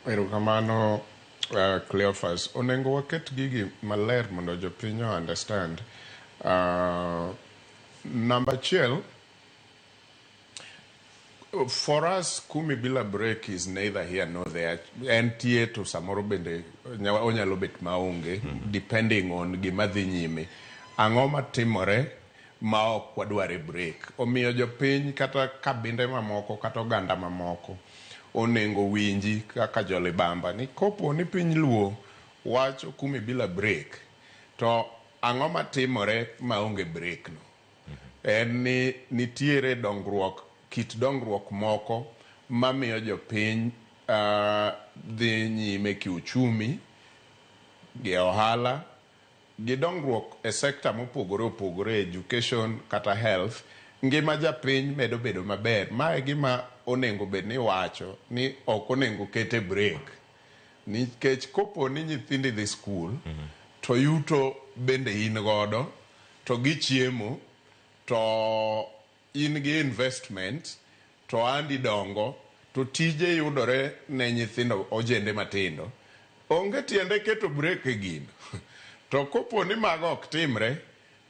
Erokamano Cleophas. Onego waket gigi maler mondo jopiny o understand. Namba achiel, for us kumi bila break is neither here nor there. En tie to samoro bende onyalo bet maonge depending on gima dhi nyime. Ang'o matimore ma ok wadwar e break? Omiyo jopiny kata kabinde mamoko kata oganda mamoko onego winji kaka jolibamba ni kopo ni piny Luo wacho kumi bila break to ang'o matimore maonge break no? En ni nitiere dongruok, kit dongruok moko mamiyo jopiny dhi nyime kiuchumi, gi ohala, gi dongruok e sekta mopogore opogore, education kata health. Ngima japiny medo bedo maber. Ma e gima onego bed ni iwacho ni ok onego kete break. Nikech kopo ni nyithindi dhi skul, to yuto bende in godo, to gichiemo, to in gi investment, to ohandi dongo, to tije yudore ne nyithindo ojende matindo. Onge tiende keto break e gino. To kopo ni mago ok timre,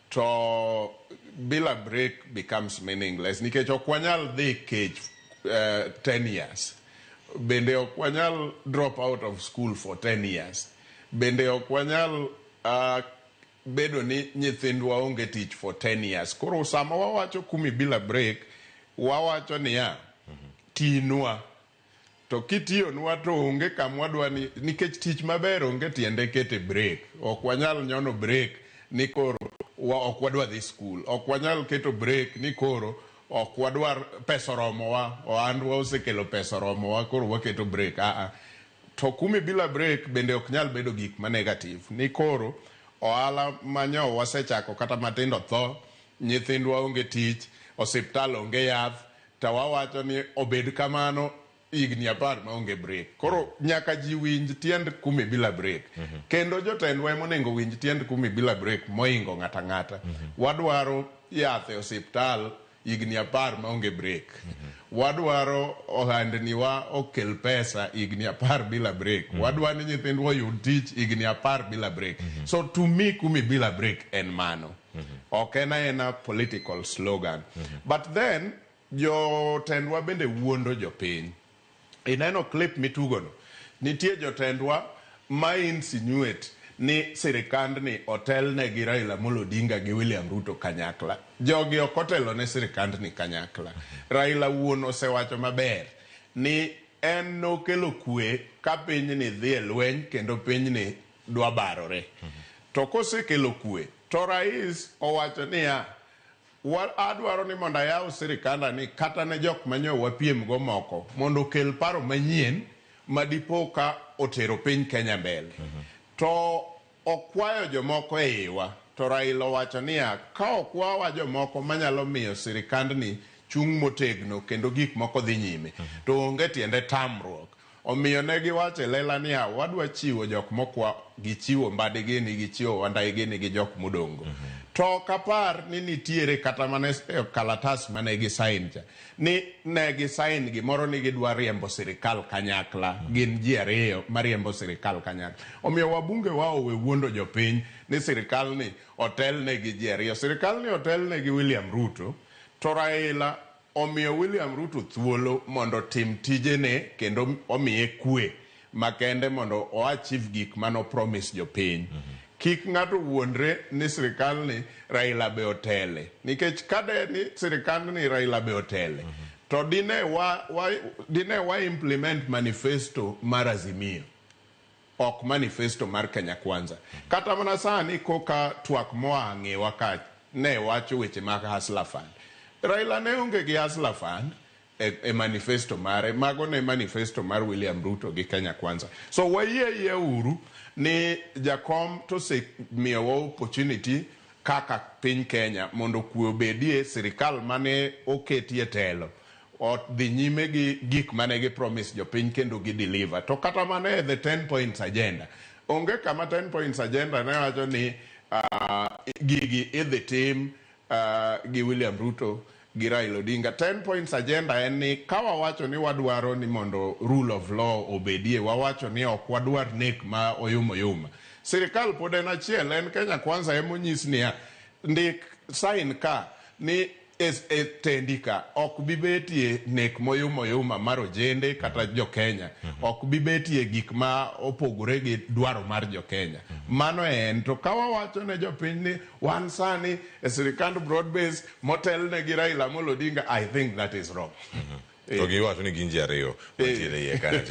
to bila break becomes meaningless nikech ok wanyal dhi kech 10 years. Bende ok wanyal drop out of school for 10 years. Bende ok wanyal bedo ni nyithindwa onge tich for 10 years. Koro sama wawacho kumi bila break, wawacho niya, tinwa. To kitiyonwa to onge kama wadwa ni, nikech tich maber onge tiende kete break. Ok wanyal nyono break ni koro ok wadwa dhi skul. Ok wanyal keto break ni koro ok wadwar pesa oromowa, ohandwa osekelo pesa oromowa, koro waketo break. Aa. To kumi bila break bende ok nyal bedo gik ma negative. Ni koro ohala manyo wasechako kata matindo tho, nyithindwa onge tich, osiptal onge yath, to wawacho ni obed kamano higni 10 maonge break. Koro nyaka ji winj tiend kumi bila break. Kendo jotendwa ema onego winj tiend kumi bila break moingo ng'ata ng'ata. Wadwaro yath e osiptal higni 10 maonge break. Wadwaro ohandni wa okel pesa higni 10 bila break. Wadwaro ni nyithindwa oyud tich higni 10 bila break. So to me kumi bila break en mano. Ok en aena political slogan. But then jotendwa bende wuondo jopiny. Ineno clip mitugono, nitie jotendwa ma insinuate ni sirikandni otelne gi Raila Amolo Odinga gi William Ruto kanyakla. Jogi ok otelo ne sirikandni kanyakla. Raila wuon osewacho maber ni en nokelo kwe ka pinyni dhi e lweny kendo pinyni dwa barore. To kosekelo kwe, to rais owacho niya, adwaro ni mondo ayaw sirikanda ni kata ne jok manyo wapiem go moko mondo okel paro manyien madipo ka otero piny Kenya mbele. To okwayo jomoko e iwa, to Raila owacho niya, ka okwawa jomoko manyalo miyo sirikandni chung' motegno kendo gik moko dhi nyime, to onge tiende tamruok. Omiyo ne giwacho e lela niya, wadwa chiwo jok mokwa, gichiwo Mbadi gini, gichiwo Wandayi gini gi jok modong'go. To ok apar ni nitiere kata mana e kalatas mane gisign cha, ni ne gisign gimoro ni gidwa riembo sirikal kanyakla, gin ji ariyo mariembo sirikal kanyakla. Omiyo wabunge wa owe wuondo jopiny ni sirikal ni otelne gi ji ariyo. Sirikal ni otelne gi William Ruto, to Raila omiyo William Ruto thuolo mondo otim tijene kendo omiye kwe makende mondo o achieve gik mano promise jopiny. Kik ng'ato wuondre ni sirikal ni Raila be otele. Nikech kade ni sirikand ni Raila be otele, to dine wa implement manifesto mar Azimio. Ok manifesto mar Kenya Kwanza. Kata mana sani koka twak moa ng'iwa ka ne wacho weche mag Hustler Fund. Raila ne onge gi Hustler Fund e manifesto mare, mago ne manifesto mar William Ruto gi Kenya Kwanza. So wayie yie uru ni jakom to osemiyowa opportunity kaka piny Kenya mondo kwe obedie sirikal mane oketie telo odhi nyime gi gik mane gi promise jopiny kendo gi deliver. To kata mana e the 10 points agenda, onge kama 10 points agenda ne wacho ni gigi idhi tim gi William Ruto. gi Raila Odinga. 10 points agenda en ni ka wawacho ni wadwaro ni mondo rule of law obedie, wawacho ni ok wadwar nek ma oyuma oyuma. Sirikal pod en achiel, en Kenya Kwanza emonyis niya, ndik sign ka ni e tendi ka ok bi betie nek moyuma oyuma mar ojende kata jo-Kenya. Ok bi betie gik ma opogore gi dwaro mar jo-Kenya. Mano en. To ka wawacho ne jopiny ni wan sani e sirikand broad base motelne gi Raila Amolo Odinga, I think that is wrong. To giwacho ni gin ji ariyo mantiere iye kanyo.